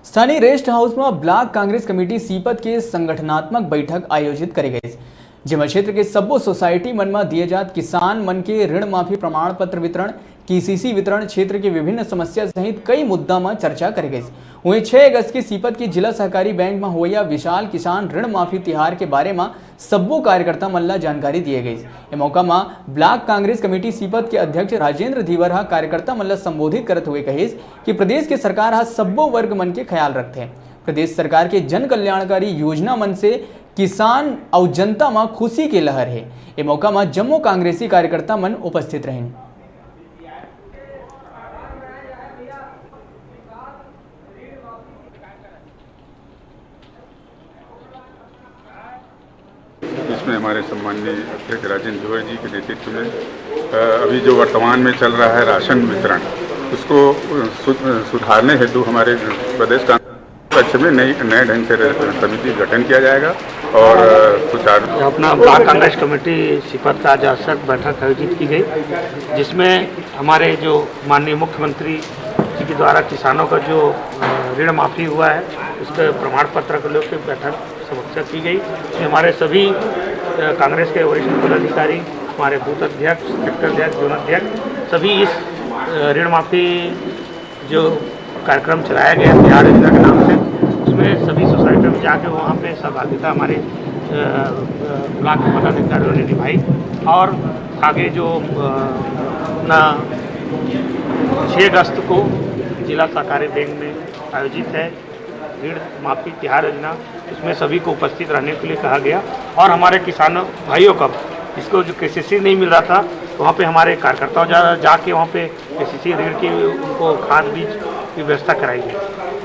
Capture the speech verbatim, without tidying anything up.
स्थानीय rest house म block Congress committee Sipat के संगठनात्मक बैठक आयोजित करे गइस, जेमा क्षेत्र के सब्बो सोसाइटी मन म दिए जात किसान मन के ऋण माफी प्रमाण पत्र वितरण, केसीसी वितरण, क्षेत्र के विभिन्न समस्या सहित कई मुद्दा म चर्चा करे गइस। वहीं छह अगस्त के सीपत के जिला सहकारी बैंक म होवइया विशाल किसान ऋण माफी तिहार के बारे म सब्बो कार्यकर्ता मन ल जानकारी दिए गइस। ए मौका म ब्लॉक कांग्रेस कमेटी सीपत के अध्यक्ष राजेंद्र धीवर ह कार्यकर्ता मन ल संबोधित करत हुए कहिस कि प्रदेश के सरकार ह सब्बो वर्ग मन के ख्याल रखथे। प्रदेश सरकार के जन कल्याणकारी योजना मन से किसान अउ जनता म खुशी के लहर हे। ए मौका म जम्मो कांग्रेसी कार्यकर्ता मन उपस्थित रहिन। इसमें हमारे सम्माननीय अध्यक्ष राजेंद्र धीवर जी के नेतृत्व में अ, अभी जो वर्तमान में चल रहा है राशन वितरण, उसको अ, सु-, अ, सुधारने हेतु हमारे प्रदेश कांग्रेस पक्ष में नई, नए ढंग से समिति गठन किया जाएगा और अ, सुचारू अपना ब्लॉक कांग्रेस कमेटी सीपत का आज आवश्यक बैठक आयोजित की गई, जिसमें हमारे जो माननीय मुख्यमंत्री जी के द्वारा किसानों का जो अ, ऋण माफी हुआ है, उसके प्रमाण पत्र को लेकर बैठक समीक्षा की गई। इसमें हमारे सभी अ, कांग्रेस के वरिष्ठ पदाधिकारी, हमारे बूथ अध्यक्ष, सेक्टर अध्यक्ष, जोन अध्यक्ष, सभी इस अ, ऋण माफी जो कार्यक्रम चलाया गया बिहार योजना के नाम से, उसमें सभी सोसाइटी में जाके वहाँ पे सहभागिता हमारे अ, अ, ब्लॉक के पदाधिकारियों ने निभाई और आगे जो अ, अपना छः अगस्त को जिला सहकारी बैंक में आयोजित है ऋण माफी तिहार योजना, उसमें सभी को उपस्थित रहने के लिए कहा गया और हमारे किसानों भाइयों का, जिसको जो केसीसी नहीं मिल रहा था, वहाँ पे हमारे कार्यकर्ताओं जा जाके वहाँ पे केसीसी ऋण की उनको खाद बीज की व्यवस्था कराई गई।